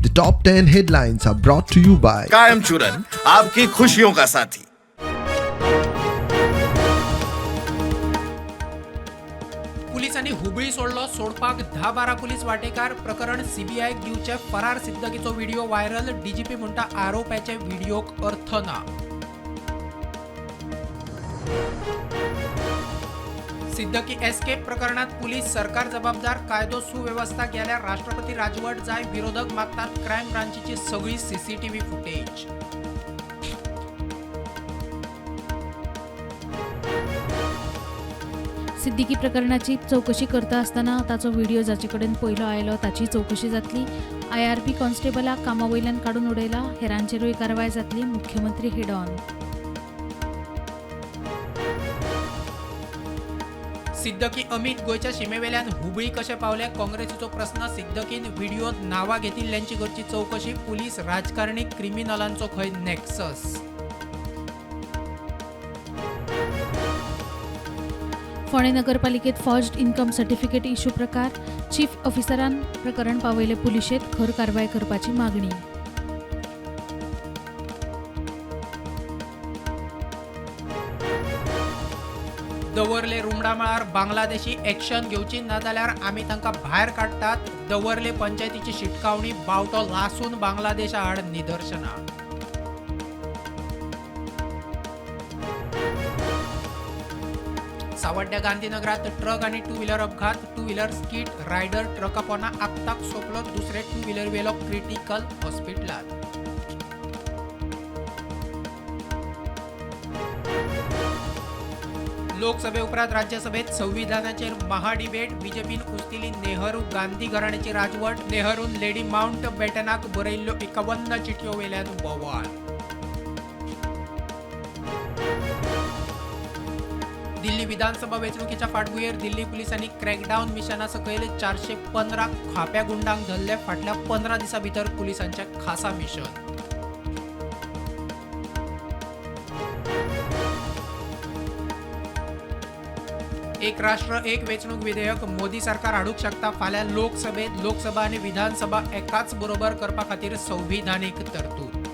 The top 10 headlines are brought to you by कायम चूरन आपकी खुशियों का साथी। पुलिसांनी हुबळी सोडलो, सोडपाक 10-12 पुलीस वाटेकार. प्रकरण सीबीआयक दिवचे फरार सिद्दकीचो व्हिडिओ व्हायरल. डीजीपी म्हणटा आरोपाचे व्हिडिओक अर्थ ना. सिद्दकी एस्केप प्रकरणात पुलीस सरकार जबाबदार. कायदो सुवेवस्था गेल्यार राष्ट्रपती राजवट जाय. विरोधक मागतात क्रायम ब्रांचीची सगळी सीसीटीव्ही फुटेज. सिद्दीकी प्रकरणाची चवकशी करता आसतना ताचो व्हिडिओ जाचे कडेन पयलो आयलो ताची चवकशी जातली. आयआरपी कॉन्स्टेबलाक कामा वयल्यान काडून उडयला, हेरांचेरूय कारवाय जातली. मुख्यमंत्री हेडॉन. सिद्दकी अमित गोंयच्या शिमेवेल्यान हुबळी कशे पावले काँग्रेसीचो प्रस्न. सिद्दकीन व्हिडिओत नांवां घेतिल्ल्यांची करची चवकशी. पुलीस राजकारणी क्रिमिनलांचो खंय नॅक्सस. फोंडें नगरपालिकेत फॉर्ज्ड इन्कम सर्टिफिकेट इश्यू प्रकार. चीफ ऑफिसरान प्रकरण पावयलें पुलिशेंत. खर कारवाय करपाची मागणी. दवर्ले रुमडामळार बांगलादेशी एक्शन घेवची ना जाल्यार आमी तांकां भायर काडटात. दवर्ले पंचायतीची शिटकावणी. बावटो लासून बांगलादेशा आड निदर्शनां. सावड्ड्या गांधीनगरात ट्रक आनी टू व्हिलर अपघात. टू व्हिलर स्कीट, रायडर ट्रका पोना आपताक सोंपलो. दुसरे टू व्हिलर वेलो क्रिटिकल हॉस्पिटलात. लोकसभे उपरांत राज्यसभेत संविधानाचेर महाडिबेट. बीजेपीन उस्तिली नेहरू गांधी घराण्याची राजवट. नेहरून लेडी माउंट बेटनाक बरयल्ल्यो 51 चिटयो वेल्यान बोवाळ. दिल्ली विधानसभा वेंचणुकेच्या फाटभुंयेर दिल्ली पुलिसांनी क्रॅकडावन मिशना सकयल 415 खाप्या गुंडांक धरले. फाटल्या 15 दिसां भितर पुलिसांचें खासा मिशन. एक राष्ट्र एक वेंचणूक विधेयक मोदी सरकार हाडूंक शकता फाल्यां लोकसभेत. लोकसभा आनी विधानसभा एकाच बरोबर करपा खातीर संविधानीक तरतूद.